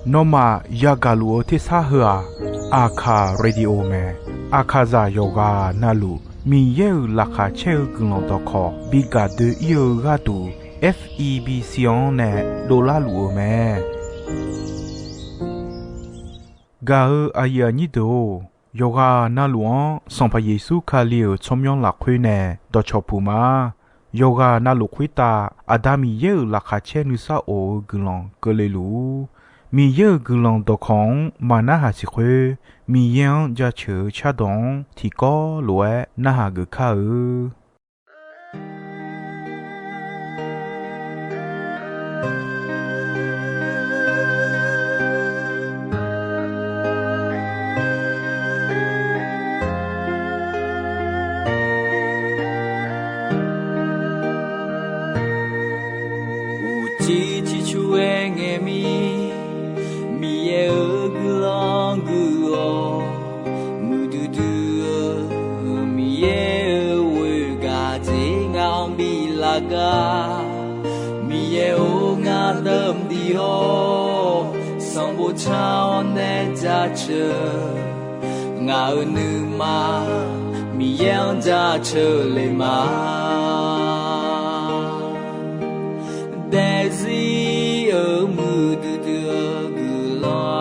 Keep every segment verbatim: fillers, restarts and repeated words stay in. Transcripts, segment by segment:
Nawmaf yagaq luf-eu tersar heu-aq, Aqkaq radio mae. Aqkaqzaq yawqghaq navluf Miqyaer-euq laqkhaq caer-eu guiqlanq dawqkawq bi gaq doe-ir-eu gharduq, F E B C-anr nae dovlar luf-eu mae. Gaq-eu aqyuif aqnyir deuq-or, yawqghaq navluf-anr Sanqpaq Yeqsur Kali-euq tsawrmyanr lafkhoer nae dawqcawq puq ma. Yawqghaq navluf khoertav Aqda Miqyaer-euq laqkhaq caer nuisar of-eu guiqlanq keuvle luf-ur. Miqyaer-euq guiqlanq dawqkawq-anr maq narhaq siq khoer, Miqyaer-anr jaceuq-eu cardawq-anr tiqkawv lof-aer narhaq geuf kar-eu. Uqcif ciqcur-aer ngae mir, Miqyaer-euq guiqlanq guiq-awq. Muiqdui dui-eu Miqyaer-euq ghoegaq dzer ngaq-anr bi laf gar. Miqyaer-or, ngar deuq mqdiq-awr, sanqbof car-awr nae jaceuq. Ngaq-euq nuima Miqyaer-anr jaceuq le ma. Daefzir-euq muiqdui dui-eu guiqlanq,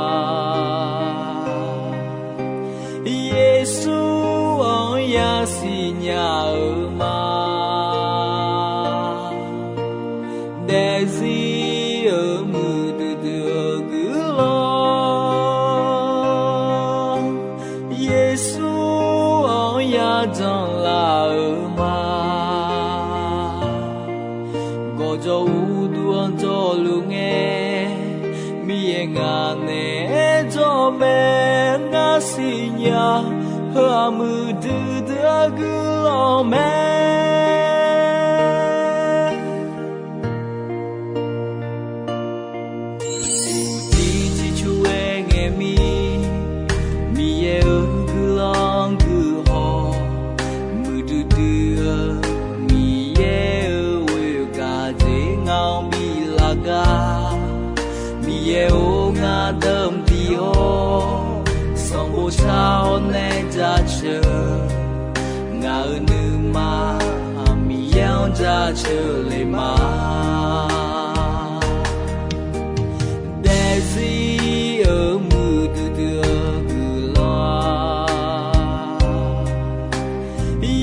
Yeqsur-anr yasiq nya-eu ma. Daefzir-euq muiqdui dui-eu guiqlanq, Yeqsur-anr yajanq laf-eu ma. Gawqjawq uqduq-anr jawrluf ngae, Miqyaer ngaq naeq-aer jawr mae. Ngar siqnya, heu-aq muiqdui dui-eu guiqlanq mae. Uqcif ciqcur-aer ngae mir, Miqyaer-euq guiqlanq guiq haw. Muiqdui dui-eu Miqyaer-euq ghoegaq dzer ngaq-anr bi laf gar. Miqyaer-or, ngar deuq mqdiq-awr, sanqbof car-awr nae jaceuq. Ngaq-euq nuima Miqyaer-anr jaceuq le ma. Daefzir-euq muiqdui dui-eu guiqlanq,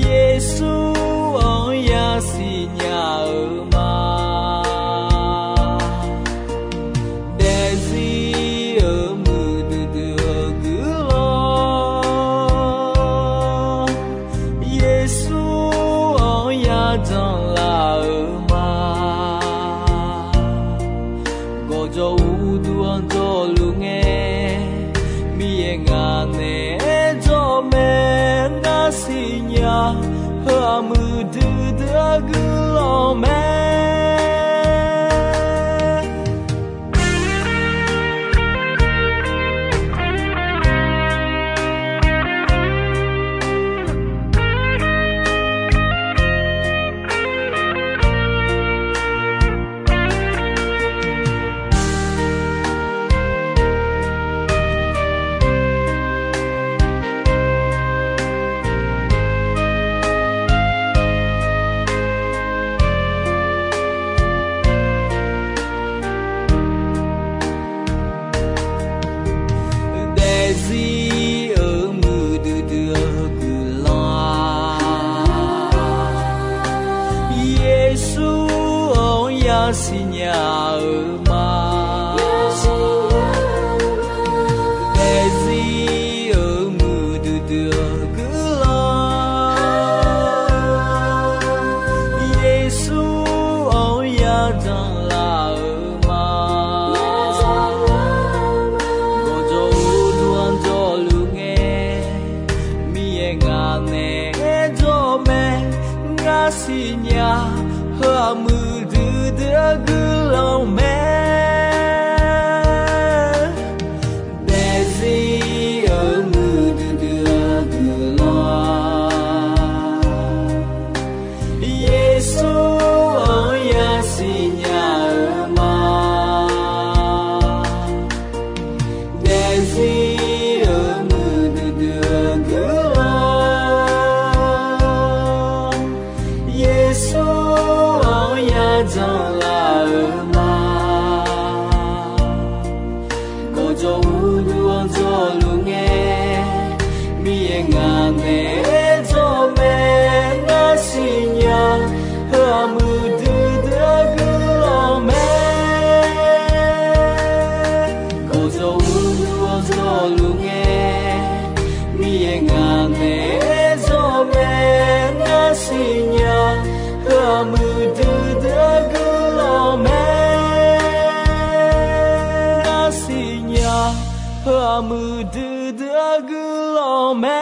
Yeqsur-anr yasiq nya-eu ma. Daefzir-euq muiqdui dui-eu guiqlanq, Yeqsur-anr yajanq laf-eu ma. Gawqjawq uqduq-anr jawrluf ngae, Miqyaer ngaq naeq-aer jawr mae. Ngar siqnya, heu-aq muiqdui dui-eu guiqlanq mae. Daefzir-euq muiqdui dui-eu guiqlanq, Yeqsur-anr yasiq nya-eu ma. Daefzir-euq muiqdui dui-eu guiqlanq, Yeqsur-anr yajanq laf-eu ma. Gawqjawq uqduq-anr jawrluf ngae, Miqyaer ngaq naeq-aer jawr mae. Ngar siqnya, heu-aq muiqdui dui-eu guiqlanq mae. Daefzir-euq muiqdui dui-eu guiqlanq, Yeqsur-anr yasiq nya Muiqdui dui-eu guiqlanq mae.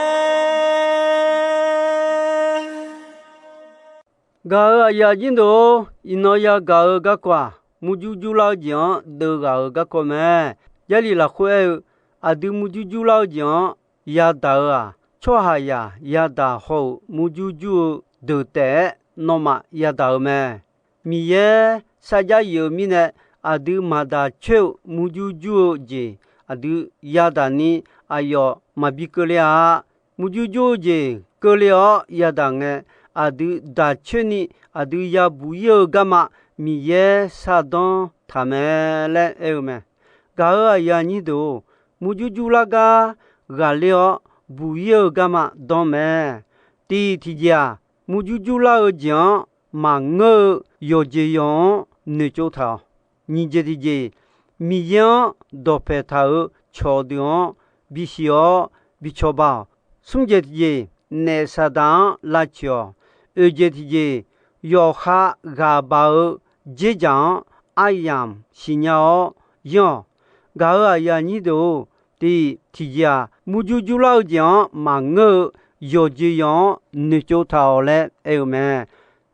Gaq-euq aqyuif aqnyir deuq-or, iqnan yagaq-eu garkawv-aq, murjur jurlar-eu jeq-anr deuv ghaq-euq garkawv mae. Jarlif lafkhoer aer-eu, aqdui murjur jurlar-eu jeq-anr yadaq-eu-aq, tsawrhaqzaq yadaq haw-euq murjur jur-eu deuq taef-aer nawmaf yadaq-eu mae. Miqyaer sarjax yif-eu mirnae, aqdui maqdaq coer-eu murjur jur-eu jeq aqdui yadaq ni aqyawf maqbi keuvle-a. Murjur jur-eu jeq keuvle-awr yadaq ngae, aqdui daq coer ni aqdui yabuq ir-eu garma Miqyaer shardanr taq mae laer aer-eu mae. Gaq-euq aqyuif aqnyir deuq-or, murjur jurlar gar ghaqler-awr buq ir-eu garma danr mae. Tiq tiqjeq-aq, murjur jurlar-eu jeq-anr maqngeur-eu yawqjeq yawq-anr noeqtsov taq-awq. Nyiq jeq tiqjeq, Miqyaer-anr dawqpae taq-euq cawq deuq-anr bisiq-awr bicawba-awq. Smr jeq tiqjeq, naef Saqdaq-anr lavcoeq-awq. Oeq jeq tiqjeq, yawqha ghaq baq-eu dzerdzaq-anr aryamq siqnya-awr yanr-awq. Gaq-euq aqyuif aqnyir deuq-or, tiq tiqjeq-aq, murjur jurlar-eu jeq-anr maqngeur-eu yawqjeq yawq-anr noeqtsov taq-awq laer aer-eu mae.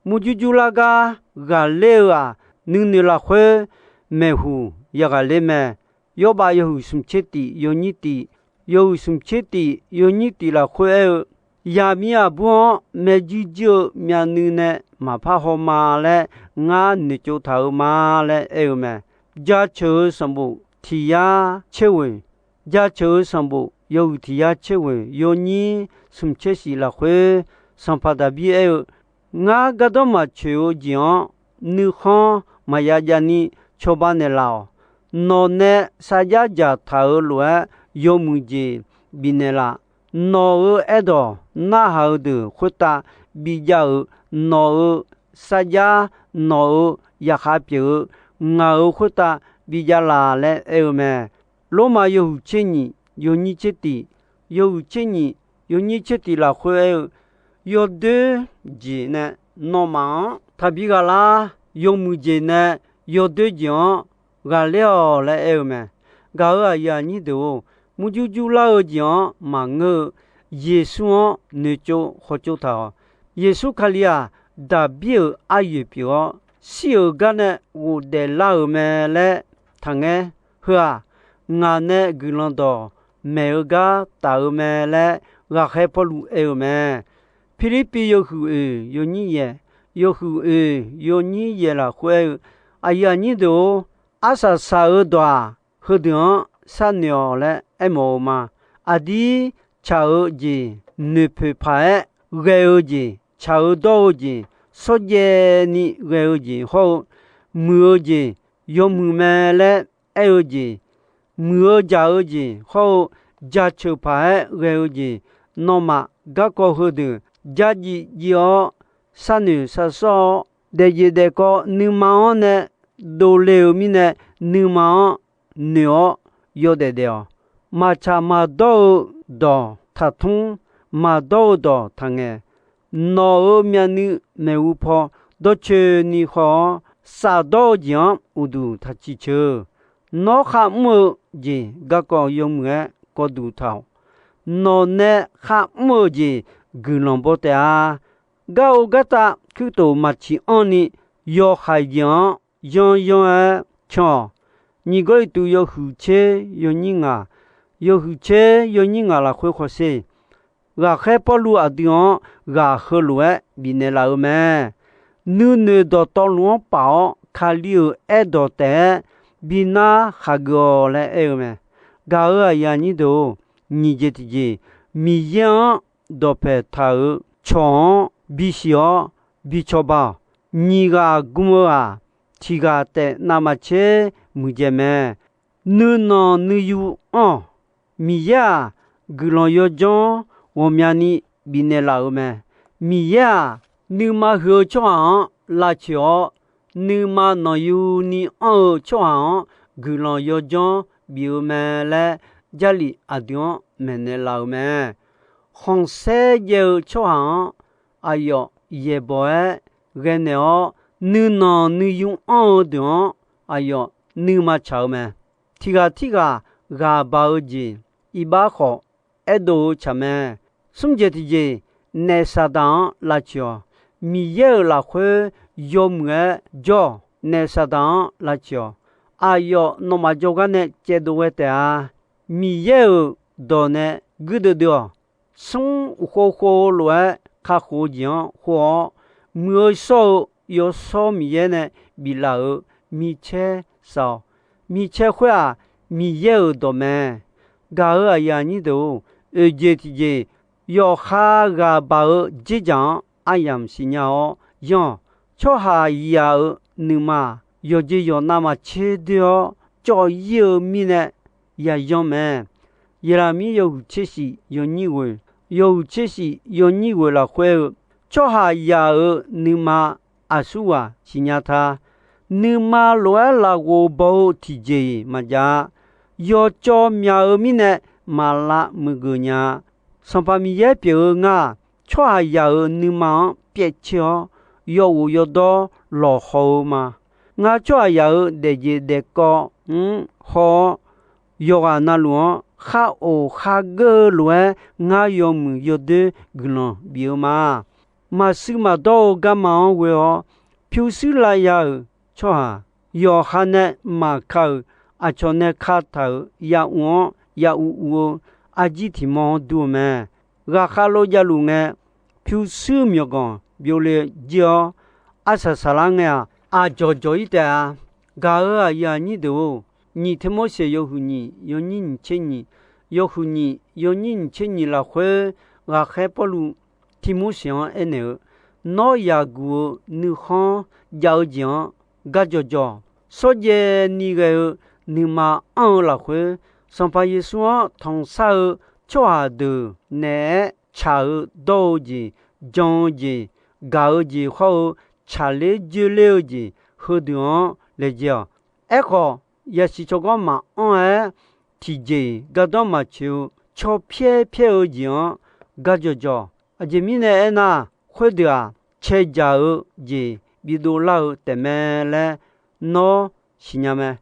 Murjur jurlar gar ghaqler-eu-aq, nuinoeq lafkhoer maeqhuq yaghaqler mae. Yawrbav yawhuiq smq tser tif yawnyir tif, yawhuiq smq tser tif yawnyir tif lafkhoer aer-eu, yaqmiq aqbur-anr maerjuir juir-eu myavnuiv nae maqpar haw ma laer ngar noeqtsov taq-eu ma laer aer-eu mae. Jaceuq-eu sanqbof tiq yar caer ghoeq, jaceuq-eu sanqbof yawhuiq tiq yar caer ghoeq yawnyir smq tser shif lafkhoer, sanqpaq Daqbir aer-eu, ngar gardanr maqtsoeq-eu jeq-anr nuikhanr maqya jav ni cawba naeqlaf-awq. Nawq nae sarjax dzaqtaq-euq lof-aer yawmuiq jeq bifnaeq laf. Nawq-euq aerdawq narhaq-eu deuq khoertav bijav-euq, nawq-euq sarjax, nawq-euq yaqkhav pyeuf-eu ngaq-euq khoertav bijav laf laer aer-eu mae. Lormav yawhuiq tser nyiq yawnyir tser tif, yawhuiq tser nyiq yawnyir tser tif lafkhoer aer-eu, yawdoer jeq nae nawmaf-anr taqbi ghaq lar. Yawmuiq jeq nae yawdoer jeq-anr ghaqler-awq laer aer-eu mae. Gaq-euq aqyuif aqnyir deuq-or, murjur jurlar-eu jeq-anr maqngeur-eu Yeqsur-anr noeqtsov khawtsov taq-awq. Yeqsur Kali-aq, Daqbir-euq aryoeq pyeuf-awr, shir-euq gar nae ghofdaef lar-euq mae laer taqngaer. Heu-aq, ngaq nae guiqlanq dawq maeq-eu gar taf-eu mae laer ghaqkhaer Pawrluv aer-eu mae. Pirlirpiv yawhuiq oeq yawnyir yaeq, yawhuiq oeq yawnyir yaeq lafkhoer aer-eu, aqyuif aqnyir deuq-or, arsaq saq-eu dawq-aq, heudeuq-anr sharnoeq-awq laer aermawf-eu ma. Aqdir tsaq-eu jeq noeqpoeq paq-aer ghae-eu jeq, tsaq-eu dawr-eu jeq, shawrjaev ni ghae-eu jeq hawr-eu, muiq-eu jeq, yawmuiq mae laer aer-eu jeq, muiq-eu jaq-eu jeq hawr-eu, jaceuq paq-aer ghae-eu jeq, nawmaf garkawv heudeuq jarjir jir-awr, sharnoeq sharsawr-awr, daefjeq daefkawv nuima-anr nae dovle-eu mirnae, nuima-anr noeq-awr yawdaef daef-awq. Maqtsaq maqdawr-eu dawq taqtmr, maqdawr-eu dawq taqngaeq. Nawq-euq myavnuiv maeqhu paw dawrcoeni haw-awr, safdawr-eu jeq-anr uqduq taqciq ceuq. Nawr kharmr-eu jeq garkawv yawmuiq-aer kawvduq taq-awq. Nawq nae kharmr-eu jeq guiqlanq baw taef-a. Gar-eu gartav kuirtof maqciq anr ni, yawhaiq jeq-anr yanryanr-aer can-awq. Nyiq Gawrliqtu yawhuiq tser yawnyir ngaq, yawhuiq tser yawnyir ngaq lafkhoer khawsher. Ghaqkhaer Pawrluv aqdui-anr ghaq heulof-aer bifnaeq laf-eu mae. Nuinoeq dawqtawvluf-anr paf-awr, Kali-euq aerdawq taef-aer bi nar khaqgeuf-awq laer aer-eu mae. Gaq-euq aqyuif aqnyir deuq-or, nyiq jeq tiqjeq, Miqyaer-anr dawqpae taq-euq cawq-anr bisiq-awr bicawba-awq. Nyiq ghaq gm-eu-aq, tiq ghaq taef navmaqtser muiqdzaeq mae. Nuinanq nuiyu anr-awq. Miqyaer-aq, guiqlanq yawdzanr ghawqmyani bifnaeq laf-euq mae. Miqyaer-aq, nuima huiq-eu tsawrhaq-anr lavcoeq-awr, nuima nanqyuni anr-eu tsawrhaq-anr guiqlanq yawdzanr bif-eu mae laer, Jarlif aqdui-anr maeqnaeq laf-euq mae. Khanqsaer jaev-eu tsawrhaq-anr aqyawf yaeqbawq-aer ghae naeq-awr, nuinanq nuiyu anr-eu deuq-anr aqyawf nuima tsaq-eu mae. Tiq ghaq tirghaq ghaq baq-eu jeq, iqbax khawf, aerdov-eu tsaq mae. Smr jeq tiqjeq, naef Saqdaq-anr lavtsoeq-awq. Miqyaer-euq lafkhoer yawmuiq-aer jawr-awq. Naef Saqdaq-anr lavtsoeq-awq. Aqyawf nawmaf jawrgar nae caevdov ghae taef-a. Miqyaer-euq dawq nae guirdeuv deuv-awq. Smr uqkhov khov lof-aer kakhof-eu jeq-anr khov-awr, muiq-eu shawr-eu Yawshawr Miqyaer nae biflaf-euq micaer saf-awq. Micaer khoer-aq, Miqyaer-euq dawq mae. Gaq-euq aqyuif aqnyir deuq-or, oeq jeq tiqjeq, yawqha ghaq baq-eu dzerdzaq-anr aryamq siqnya-awr yanr-awq. Tsawrhaqzaq-euq nuima-aq, yawqjeq yawqnav maqtser doer-awr cawv-ir-eu mirnae yayanr mae. Yeqlaqmir yawhuiq tser shif yawnyir ghoeq, yawhuiq tser shif yawnyir ghoeq lafkhoer-eu, tsawrhaqzaq-euq nuima aqsurghaq siqnya ta. Nuima lof-aer lafghof baw-eu tiqjeq-iq maqjav-a. Yawcawv myaq-eu mirnae maqlav muiqgeuf nya-a. Sanqpaq Miqyaer pyeuf-eu ngar-aq, tsawrhaqzaq-euq nuima-anr pyaevcoer-awr, yawghof yawdawr lawqhaw-eu ma. Ngar tsawrhaqzaq-euq daefjeq daefkawv-anr haw-awr, yawqghaq navluf-anr khar of khar geur-eu lof-aer ngar yawmuiq yawdoer guiqlanq bif-eu ma. Maqshuir maqdawr-eu garma-anr ghoe-awr pyurshuir lavya-euq tsawrhaq, yawqha nae maqka-euq aqcawq nae kataq-euq yauv-anr yauv uv-eu arjir tiq mawr-anr dur-eu mae. Ghaqkhav lov javluf ngae, pyurshuir myawqganq byovle jir-awr, arsaq saqlar ngae-aq, aqdzawq dzawq-ir taef-a. Gaq-euq aqyuif aqnyir deuq-or, nyiq Tiqmorseq yawhuiq nyiq yawnyir nyiq tser nyiq, yawhuiq nyiq yawnyir nyiq tser nyiq lafkhoer, ghaqkhaer Pawrluv Tiqmorseq-anr aernaeq-eu, Nawr yaqguq-eu nuikhanr jav-eu jeq-anr gardzawq dzawq, shawrjaev ni ghae-eu nuima anr-eu lafkhoer, Sanqpaq Yeqsur-anr tanqshar-eu tsawrhaq deuq naeq-aer tsaq-eu dawr-eu jeq, jan-eu jeq, gaq-eu jeq hawr-eu tsaqler joerler-eu jeq heudeuq-anr laejae-awq. Aerkhawf, yasiq tsawrganr maqanr-aer tiqjeq-iq gardanr maqtsoeq-eu, caw pyaer pyaer-eu jeq-anr gardzawq dzawq. Aqjeq mirnae aernar, khoerdeuq-aq, cae dzaq-eu jeq bidov lar-eu taefmae laer nawr siqnya mae.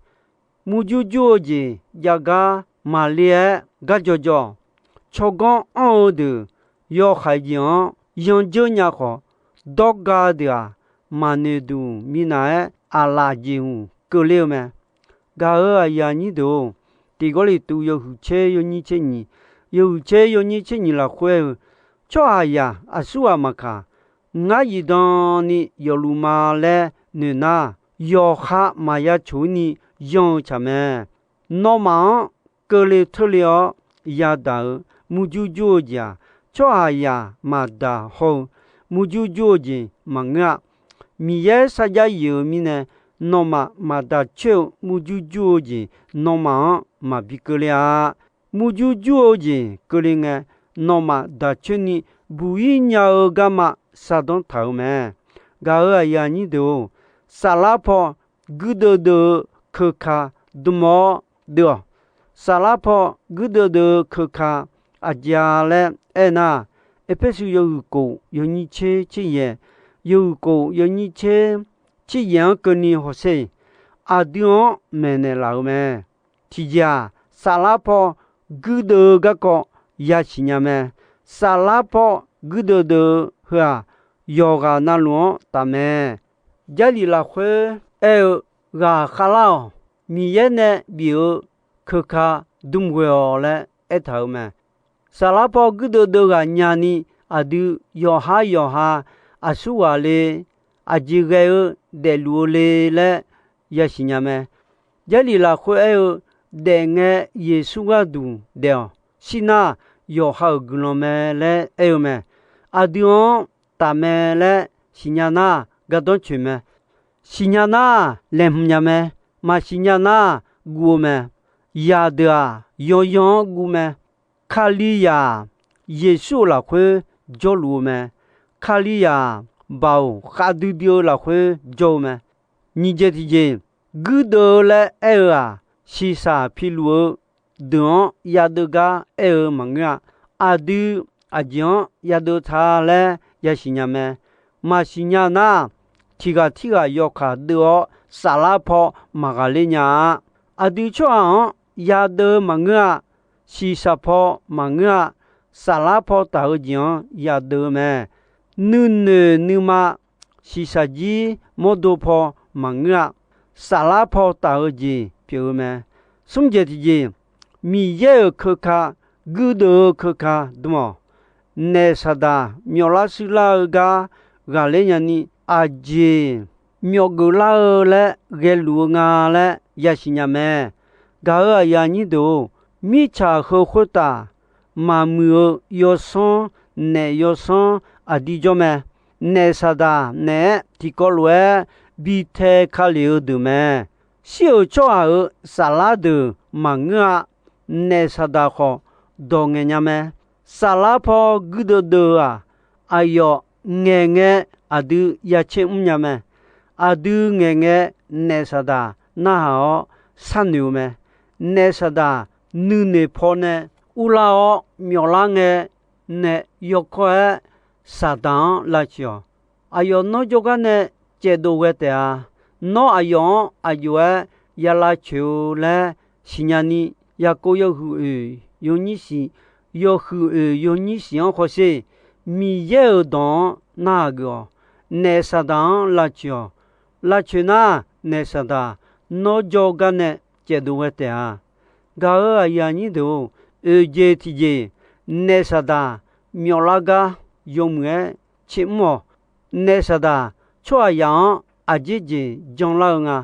Murjur jur-eu jeq jav gar maqle-aer gardzawq dzawq. Tsawrganr anr-eu deuq yawhaiq jeq-anr yandzeur nya khawf, dawrga deuq-aq, maqnoeq duq minav-aer aqlaf jeqhuq keuvler-eu mae. Gaq-euq aqyuif aqnyir deuq-or, Tiq Gawrliqtu yawhuiq tser yawnyir tser nyiq, yawhuiq tser yawnyir tser nyiq lafkhoer-eu, tsawrhaqzaq aqsurghaq maqkaq, ngar zifdan ni yawfluf ma laer noeq nar, yawqha maqya coq-ir ni yanr-eu tsaq mae. Nawmaf-anr keuvle teurle-awr yadaq-euq murjur jur-eu jeq-aq, tsawrhaqzaq maqdaq hawr-eu murjur jur-eu jeq maqngeur-a. Miqyaer sarjax yif-euq mirnae, nawmaf maqdaq coer-eu murjur jur-eu jeq nawmaf-anr maqbi keuvle-a. Murjur jur-eu jeq keuvle ngae, nawmaf daq coer ni buq-ir nya-eu garma shardanr taq-euq mae. Gaq-euq aqyuif aqnyir deuq-or, saflar paw guirdeuv deuv-eu keuka dm-awr deuv-awq. Saflar paw guirdeuv deuv-eu keuka aqjeq-a laer aernar, Erpersu yawhuiq kof yawnyir tser tser yaeq, yawhuiq kof yawnyir tser tser yaeq-anr keuvni hawsher, aqdui-anr maeqnaeq laf-euq mae. Tiqjeq-aq, saflar paw guirdeuv-eu garkawv yasiq nya mae. Saflar paw guirdeuv deuv-eu heu-aq, yawqghaq navluf-anr taf mae. Jarlif lafkhoer aer-eu, ghaq khavlar-awq, Miqyaer nae bif-eu keuka dm ghoe-awq laer aertaq-euq mae. Saflar paw guirdeuv deuv ghaq nyani, aqdui yawqhar yawqha aqsurghaq le, aqjeq ghae-eu daefluf-eu le laer yasiq nya mae. Jarlif lafkhoer aer-eu, daefngae Yeqsur gharduq daef-awq. Shir nar, yawqha-euq guiqlanq mae laer aer-eu mae. Aqdui-anr taf mae laer siqnya nar, gardanr coeq mae. Siqnya nar, laeqhmq nya mae. Maqsiq nya nar, guv-eu mae. Zaqdeuq-aq, yanyan-anr guv mae. Kalizaq-aq, Yeqsur-euq lafkhoer jawrluf-eu mae. Kalizaq-aq, baoq khavdui dui-eu lafkhoer jawr-eu mae. Nyiq jeq tiq jeq, guirdeuv-eu laer aer-eu-aq, shiqshaq piluf-eu deuq-anr yadeuv gar aer-eu maqngeur-a. Aqdui aqjeq-anr yadeuv ta laer yasiq nya mae. Maqsiq nya nar, tiq ghaq tirghaq yawkaq deuv-awr saflar paw maqghaqler nya-a. Aqdui tsawrhaq-anr yadeuv maqngeur-a. shiqshaq paw maqngeur-a. Saflar paw taf-eu jeq-anr yadeuv-eu mae. Nuinoeq nuima shiqshaq jir mawrdo paw maqngeur-a. Saflar paw taf-eu jeq pyeuf-eu mae. Smr jeq tiqjeq, Miqyaer-euq keuka, guirdeuv-eu keuka dm-awq. Naef saqdaq myawflar shuirlar-eu gar ghaqler nyani, aqjeq myawfgeuf lar-eu laer ghaeluf-eu nga laer yasiq nya mae. Gaq-euq aqyuif aqnyir deuq-or, mirtsaq heu khoertaf maqmuiq-eu yawsanr, naef yawsanr aqdir jawr mae. Naef saqdaq naeq-aer tiqkawv lof-aer bi tae kalef-eu deuq mae. Shir-euq tsawrhaq-euq saflar deuq maqngeur-a. Naef saqdaq khawf dawq ngaeq nya mae. Saflar paw guirdeuv deuv-eu-aq, aqyawf ngaeq ngae aqdui ya tser mr nya mae. Aqdui ngaeq ngae naef saqdaq narhaq-awr sharnoeq-eu mae. Naef saqdaq nuinoeq pawnae urlar-awr myawflar ngae, naef yawkawr-aer saqdaq-anr lavcoeq-awq. Aqyawf nawr jawrgar nae caevdov ghae taef-a. Nawr aqyawf-anr aq jov-aer ya lavcoeq-eu laer siqnya ni, Yaqkov yawhuiq oeq yawnyir shiq, yawhuiq oeq yawnyir shiq-anr hawsher. Miqyaer-euq dawq-anr narhaq geuf-awq. Naef saqdaq-anr lavcoeq-awq. Lavcoeq nar, naef saqdaq nawr jawrgar nae caevdov ghae taef-a. Gaq-euq aqyuif aqnyir deuq-or, oeq jeq tiqjeq, naef saqdaq myawflar gar yawmuiq-aer tser mr-awq. Naef saqdaq tsawrhaqzaq-anr aqjeq jeq janlar-eu nga.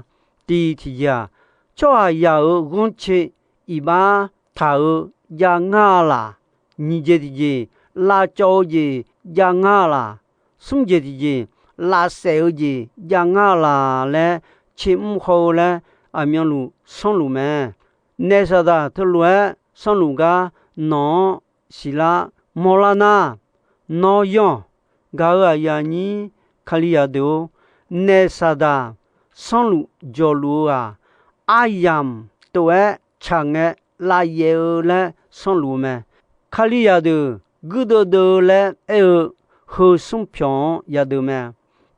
Tiq tiqjeq-aq, tsawrhaqzaq-euq ghanrcae iqbax taq-eu jav ngar-a laq. Nyiq jeq tiqjeq, lavcawv-eu jeq jav ngar-a laq. Smr jeq tiqjeq, lavsaef-eu jeq jav ngar-a laq laer tser mr haw-eu laer aqmyanluf sanrluf mae. Naef saqdaq teulof-aer sanrluf gar nawq-anr siqlar mawrlar nar, nawr yanr-awq. Gaq-euq aqyuif aqnyir Kalizaq deuq-or, naef saqdaq sanrluf jawqluf-eu-aq, aryamq tov-aer tsaq ngae lavyaef-eu laer sanrluf-eu mae. Kalizaq deuq guirdeuv deuv-eu laer aer-eu heu smr pyawq-anr yadeuv mae.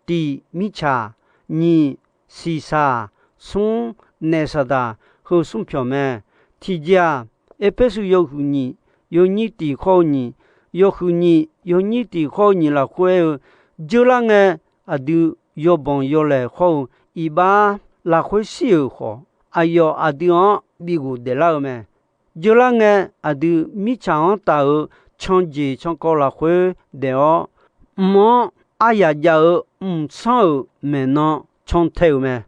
Tiq, mirtsaq. Nyiq, shiqshaq. Smr, naef saqdaq heu smr pyawq mae. Tiqjeq-aq, Erpersu yawhuiq nyiq yawnyir tiq khawr-eu nyiq, yawhuiq nyiq yawnyir tiq khawr-eu nyiq lafkhoer aer-eu, dzeurlar ngae aqdui yawbanq yawlaeq hawr-eu iqbax lafkhoer shir-euq khawf, aqyawf aqdui-anr bi ghofdaef lar-eu mae. Dzeurlar ngae aqdui mirtsaq-anr taf-euq canjeq cankawv lafkhoer daef-awr, mq-anr aryaq jav-eu mqsanr-euq maeqnan cantae-euq mae.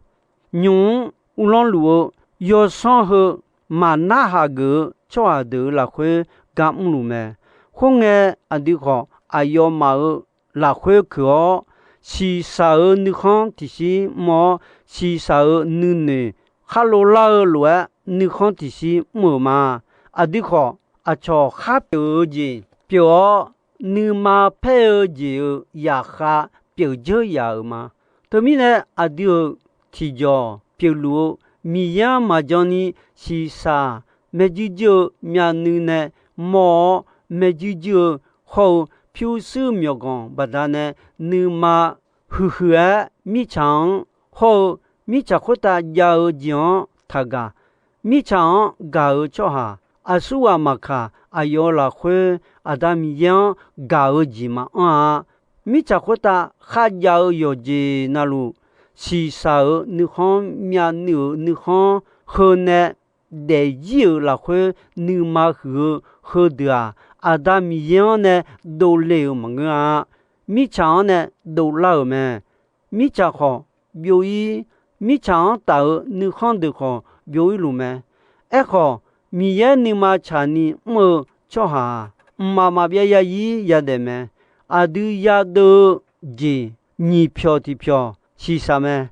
Nymq-mr uvlanr luf-eu yawsanr heu maqnarhaq geuf-eu tsawrhaq deuq-euq lafkhoer ga mrluf mae. Khoerngae, aqdui khawf aqyawfmaf-euq lafkhoer keuq-awr, shiqshaq-euq nuikhanr tiqshir mr-awr, shiqshaq-euq nuinoeq khar lovlar-eu lof-aer nuikhanr tiqshir mr-euq ma. Aqdui khawf, aqcawq khar pyeuf-eu jeq pyeuf-awr, nuima paer-eu jeq-euq zaqkhav pyeuf dzeur yaf-euq ma. Teumirnae, aqdui-euq tiqjawq pyeufluf-eu Miqyaer-anr maqjan ni shiqshaq maerjuir juir-eu myavnuiv nae mawr-awr, maerjuir juir-eu hawr-eu pyurshuir myawqganq baqdanae nuima huiqhuiq-aer mirtsaq-anr hawr-eu mirtsaq khoertav jav-eu jeq-anr taqgaq. Mirtsaq-anr gaq-eu tsawrhaq aqsurghaq maqkaq, aqyawf-euq lafkhoer Aqda Miqyaer-anr gaq-eu jeq maqanr-a. Mirtsaq khoertav kharjav-eu yawqjeq navluf, shiqshaq-euq nuikhanr, myavnuiv-euq nuikhanr heu nae daefzir-euq lafkhoer nuima huiq-eu heudeuq-aq, Aqda Miqyaer-anr nae dovle-euq maqngeur-a. Mirtsaq-anr nae dovlar-euq mae. Mirtsaq khawf byov-ir, mirtsaq-anr taf-euq nuikhanr deuq khawf byov-ir luf mae. Aerkhawf, Miqyaer nuima tsaqni mr-eu tsawrhaq-aq, mqmaq maqbyav yazir yadaef mae. Aqdui yadeuv-eu jeq nyiq pyawq tiq pyawq shiqshaq mae.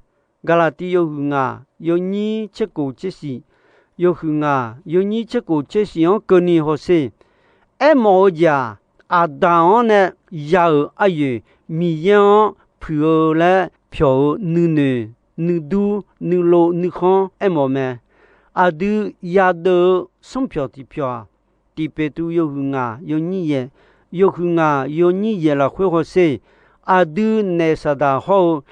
Gaqlaqtiv yawhuiq ngaq yawnyir tserkof tsershif, yawhuiq ngaq yawnyir tserkof tsershif-anr keuvni hawsher. Aermawf-eu jeq-aq, Aqdaq-anr nae ya-euq aryoeq Miqyaer-anr puiq-eu laer pyawq-eu nuinoeq, nuidur, nuilov, nuikhanr aermawf mae. Aqdui yadeuv-eu smr pyawq tiq pyawq-aq, Tiq Peqtuv yawhuiq ngaq yawnyir yaeq, yawhuiq ngaq yawnyir yaeq lafkhoer hawsher. Aqdui naef Saqdaq hawr-eu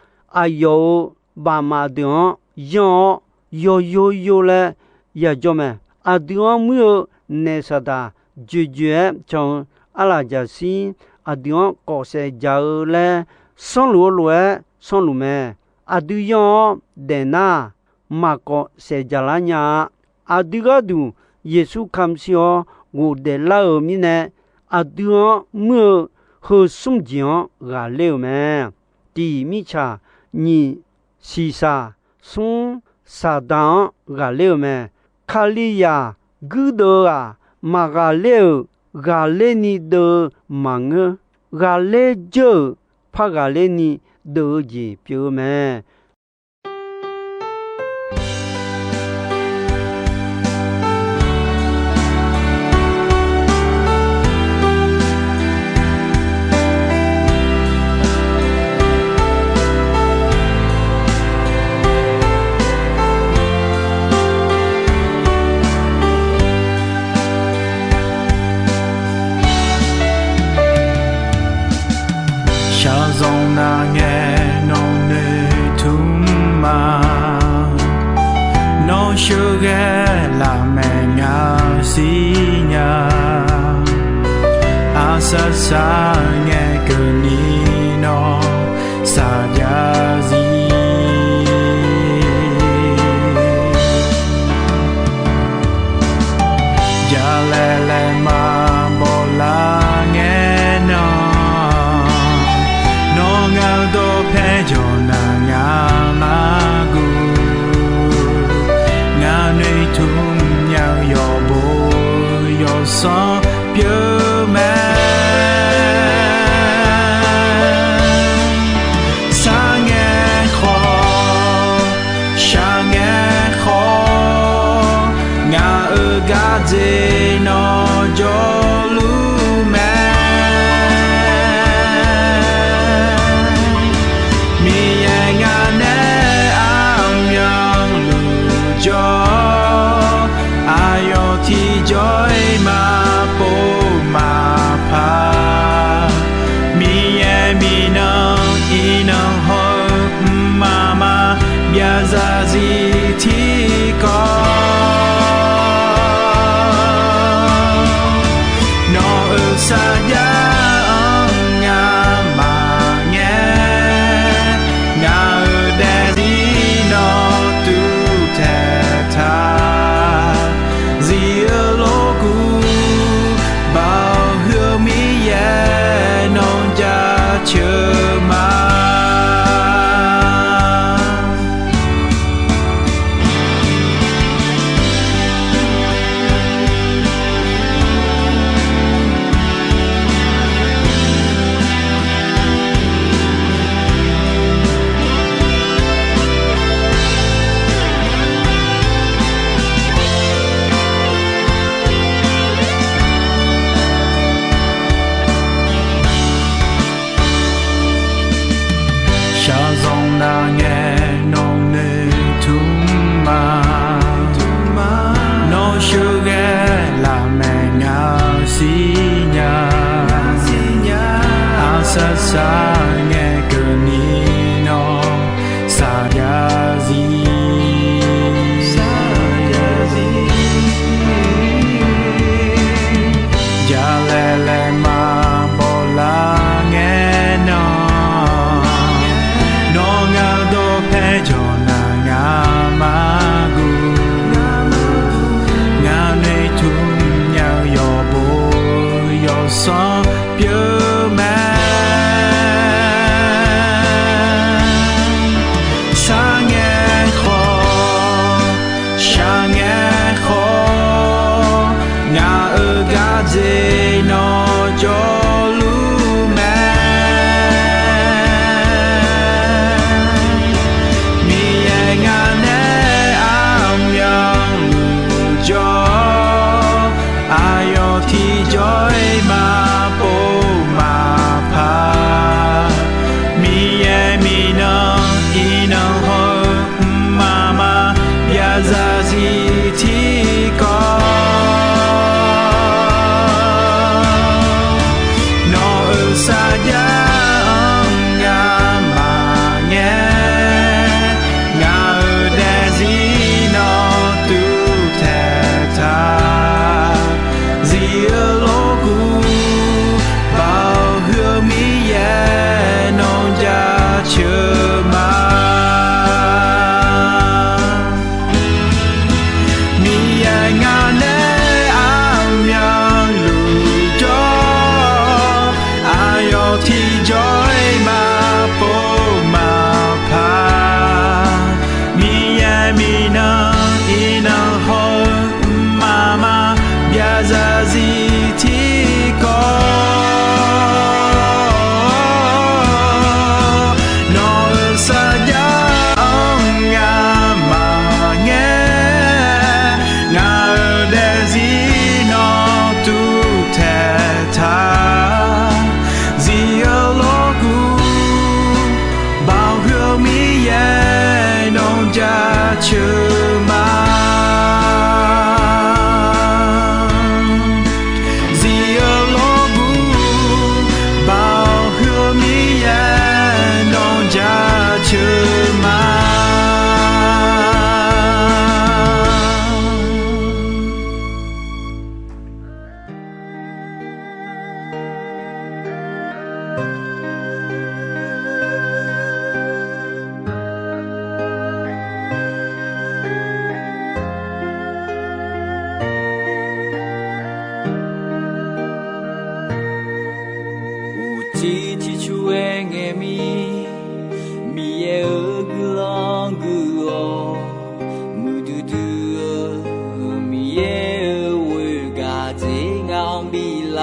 aqyawf-euq baqmaf deuq-anr yanr-awr, yawyo yo laer yajawr mae. Aqdui-anr muir-eu naeq saqdaq dzoeqdzoeq-aer can-eu arlaqjaqshir aqdui-anr kawfsaef jaq-eu laer sanrluf-eu lof-aer sanrluf mae. Aqdui yanr-awr daefnar, maqkawf saef jaqlar nya-a. Aqdui gharduq Yeqsur kamq shir-awr ghofdaef lar-euq mirnae, aqdui-anr muir-eu heu smr jeq-anr ghaqler-euq mae. Tiq, mirtsaq. Nyiq, shiqshaq. Smr, saqdaq-anr ghaqler-euq mae. Kalizaq guirdeuv-aq, maqghaqler-euq ghaqler ni deuv-eu maqngeur. Ghaqler dzeur-euq par ghaqler ni deuv-eu jeq pyeuf-eu mae. Shaqzanq nar ngae nawq noeqtmq ma, nawr sheuqghae lafmaeq ngaq siqnya. Aqsaqsaq ngae keuvni nawr saqjav zir. Jalaeq laeqma bawlar ngae nan, nawr ngaq-eu dawqpae jawq nar ngaq lar guv. Ngaq noeqtmq nya-eu yawqbo yawqsanr pyeuf mae. Sarngae khawf, shaqngae khawf, ngaq-euq gardzer nawr jawrluf mae. Miqyaer ngaq nae armyanluf jawr, aqyawf tiqjawr-iq maqpov maqpar. Miqyaer miqnan iqnan haw-eu mqmaq maqbyav zarzir tiqkawv. Nawq-euq sarjax-anr ngamaf ngae, ngaq-euq daefzir nawr tuvtaeq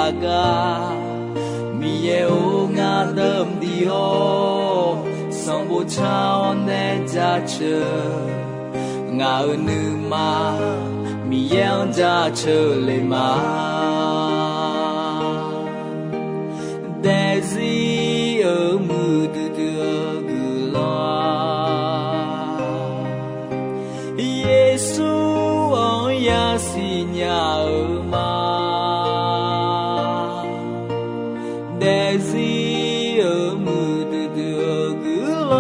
lafgar. Miqyaer-or, ngar dawr mqdiq-awr, sanqbof car-awr nae jaceuq. Ngaq-euq nuima Miqyaer-anr jaceuq le ma. Daefzir-euq muiqdui dui-eu guiqlanq, Yeqsur-anr yasiq nya-eu ma. Daefzir-euq muiqdui dui-eu guiqlanq,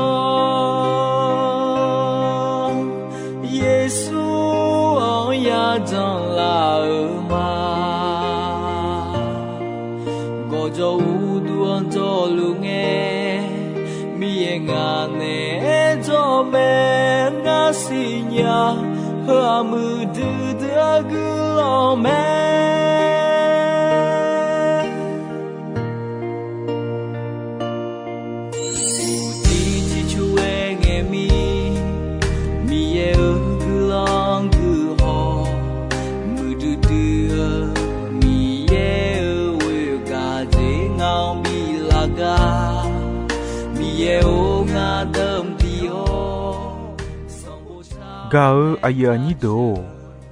Yeqsur-anr yajanq laf-eu ma. Gawqjawq uqduq-anr jawrluf ngae, Miqyaer ngaq naeq-aer jawr mae. Ngar siqnya, heu-aq muiqdui dui-eu guiqlanq mae. Uqcif ciqcur-aer ngaeq mir, Miqyaer-euq guiqlanq guiqhaw, muiqdui dui-eu Miqyaer-euq ghoer gaq jeq ngaq-anr bi lafgar. Miqyaer-or, ngar dawr mqdiq-awr, sanqbof car. Gaq-eu aqyuif aqnyir deuq-or,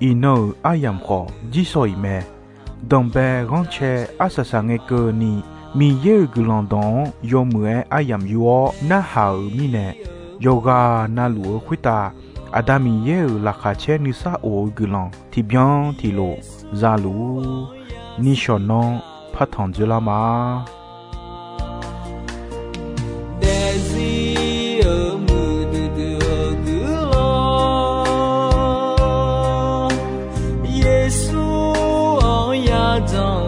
iqnan-euq aryamq khawf jirshaw-iq mae. Danqbae ghanrcae arsaq saq ngae keuvni, Miqyaer-euq guiqlanq dawq-anr yawmuiq-aer aryamq yur-awr narhaq-euq mirnae, yawqghaq navluf-eu khoertav Aqda Miqyaer-euq laqkhaq caer nuisar of-eu guiqlanq tiqbyan tiqlof za luf-ur. Nishawq nanr partanq dzoerlar ma. Daefzir-euq muiqdui dui-eu guiqlanq, Yeqsur-anr yajanq